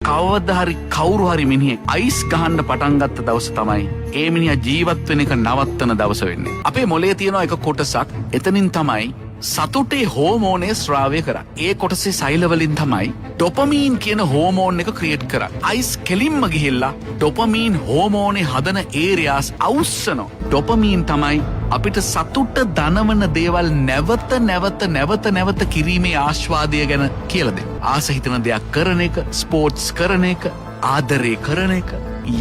කවදා හරි කවුරු හරි මිනිහෙක් අයිස් ගහන්න පටන් ගත්ත දවස තමයි ඒ මිනිහා ජීවත් වෙන එක නවත්තන දවස වෙන්නේ. අපේ මොලේ තියෙන එක කොටසක්, එතනින් තමයි සතුටේ හෝමෝනය ස්‍රාවය කරන්නේ. ඒ කොටසේ සෛල වලින් තමයි ඩොපමීන් කියන හෝමෝන් එක ක්‍රියේට් කරන්නේ. අයිස් කෙලින්ම ගිහිල්ලා ඩොපමීන් හෝමෝනේ හදන ඒරියාස් අවුස්සනවා. ඩොපමීන් තමයි අපිට සතුට දනවන දේවල් නැවත නැවත නැවත නැවත කිරීමේ ආස්වාදය ගැන කියලා දෙන්නේ. ආස හිතන දෙයක් කරන එක, ස්පෝර්ට්ස් කරන එක, ආදරේ කරන එක,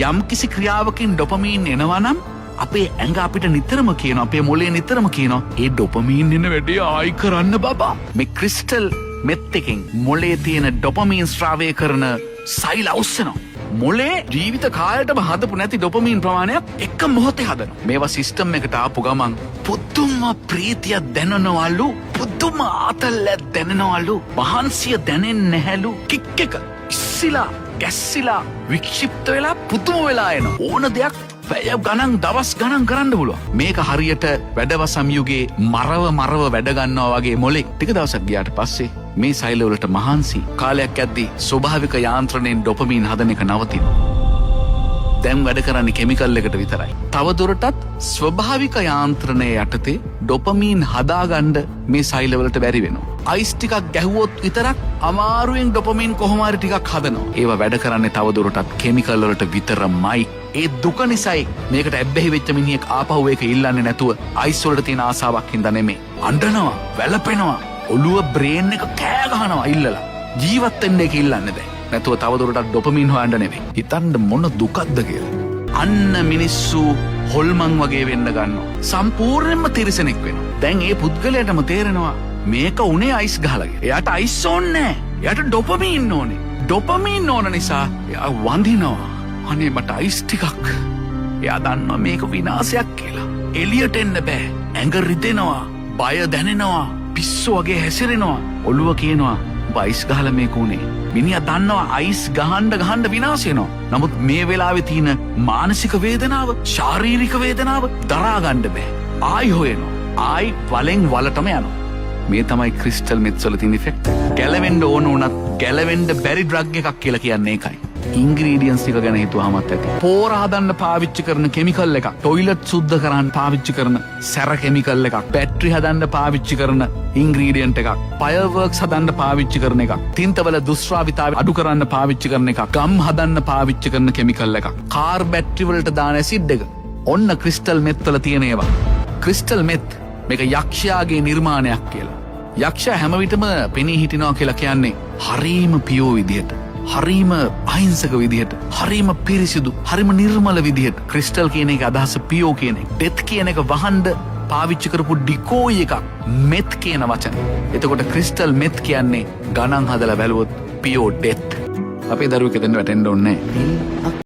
යම්කිසි ක්‍රියාවකින් ඩොපමීන් එනවා නම් අපේ ඇඟ අපිට නිතරම කියනවා, අපේ මොලේ නිතරම කියනවා, ඒ ඩොපමීන් එන වැඩේ ආයි කරන්න බබා. මේ ක්‍රිස්ටල් මෙත් එකෙන් මොලේ තියෙන ඩොපමීන් ස්‍රාවය කරන සෛල අවුස්සනවා. මොලේ ජීවිත කාලයටම හදපු නැති ඩොපමීන් ප්‍රමාණයක් එක මොහොතේ හදනවා. මේවා සිස්ටම් එකට ආපු ගමන් පුදුම ප්‍රීතියක් දැනෙනවලු, පුදුම ආතල්ලයක් දැනෙනවලු, මහන්සිය දැනෙන්නේ නැහැලු. කික් එක ඉස්සිලා ගැස්සිලා වික්ෂිප්ත වෙලා පුදුම වෙලා එනවා. ඕන දෙයක් පැය ගණන් දවස් ගණන් කරන්න පුළුවන්. මේක හරියට වැඩවසම් යුගයේ මරව මරව වැඩ ගන්නවා වගේ මොලේ. ටික දවසක් ගියාට පස්සේ මේ සෛල වලට මහන්සි. කාලයක් යද්දී ස්වභාවික යාන්ත්‍රණයෙන් ඩොපමීන් හදන එක නවතිනවා. දැන් වැඩ කරන්නේ කෙමිකල් එකට විතරයි. තව දුරටත් ස්වභාවික යාන්ත්‍රණය යටතේ ඩොපමීන් හදාගන්න මේ සෛල වලට බැරි වෙනවා. අයිස් ටිකක් ගැහුවොත් විතරක් අමාරුවෙන් ඩොපමීන් කොහොම හරි ටිකක් හදනවා. ඒවා වැඩ කරන්නේ තව දුරටත් කෙමිකල් වලට විතරමයි. ඒ දුක නිසයි මේකට ඇබ්බැහි වෙච්ච මිනිහෙක් ආපහු ඒක ඉල්ලන්නේ නැතුව. අයිස් වලට තියෙන ආසාවක් හින්දා නෙමෙයි. අඬනවා, වැළපෙනවා, ඔළුව බ්‍රේන් එක කෑ ගහනවා ඉල්ලලා. ජීවත් වෙන්න ඒක ඉල්ලන්නේ දැන්. නැතුව තව දුරටත් ඩොපමීන් හොයන්න නෙමෙයි. හිතන්න මොන දුකක්ද කියලා. අන්න මිනිස්සු හොල්මන් වගේ වෙන්න ගන්නවා. සම්පූර්ණයෙන්ම තිරිසනෙක් වෙනවා. දැන් ඒ පුද්ගලයාටම තේරෙනවා මේක උනේ අයිස් ගහලා කියලා. එයාට අයිස් ඕනේ නෑ. එයාට ඩොපමීන් ඕනේ. ඩොපමීන් ඕන නිසා එයා වඳිනවා. අනේ මට අයිස් ටිකක්. එයා දන්නවා මේක විනාශයක් කියලා. එළියට එන්න බෑ. ඇඟ රිදෙනවා. බය දැනෙනවා. පිස්සු වගේ හැසිරෙනවා. ඔළුව කියනවා උඹ අයිස් ගහලා මේක උනේ. මිනිහා දන්නවා අයිස් ගහන්න ගහන්න විනාශ වෙනවා. නමුත් මේ වෙලාවේ තියෙන මානසික වේදනාව, ශාරීරික වේදනාව දරා ගන්න බෑ. ආයි හොයනවා. ආයි වලෙන් වලටම යනවා. මේ තමයි ක්‍රිස්ටල් මෙත්ස් වල තියෙන ඉෆෙක්ට්. ගැලවෙන්න ඕන වුණත් ගැලවෙන්න බැරි ඩ්‍රග් එකක් කියලා කියන්නේ ඒකයි. ඉන්ග්‍රීඩියන්ට්ස් ටික ගැන හිතුවාමත් ඇති. පෝර හදන්න පාවිච්චි කරන කෙමිකල් එකක්, ටොයිලට් සුද්ධ කරන්න පාවිච්චි කරන සැර කෙමිකල් එකක්, බැටරි හදන්න පාවිච්චි කරන ඉන්ග්‍රීඩියන්ට් එකක්, ෆයර්වර්ක්ස් හදන්න පාවිච්චි කරන එකක්, තින්තවල දුෂ්ශ්‍රාවිතාවය අඩු කරන්න පාවිච්චි කරන එකක්, ගම් හදන්න පාවිච්චි කරන කෙමිකල් එකක්, කාර් බැටරි වලට දාන ඇසිඩ් එක. ඔන්න ක්‍රිස්ටල් මෙත් වල තියෙන ඒවා. ක්‍රිස්ටල් මෙත් මේක යක්ෂයාගේ නිර්මාණයක් කියලා. යක්ෂයා හැම විටම පෙනී හිටිනවා කියලා කියන්නේ හරීම පියෝ විදිහට, හරීම අහිංසක විදිහට, හරීම පිරිසිදු, හරිම නිර්මල විදිහට. ක්‍රිස්ටල් කියන එක අදහස පියෝ කියන එක. ඩෙත් කියන එක වහන්න පාවිච්චි කරපු ඩිකෝයි එකක් මෙත් කියන වචන. එතකොට ක්‍රිස්ටල් මෙත් කියන්නේ ගණන් හදලා බැලුවොත් පියෝ ඩෙත්. අපේ දරුවෙක් එතෙන්ට වැටෙන්න ඕනේ නැහැ.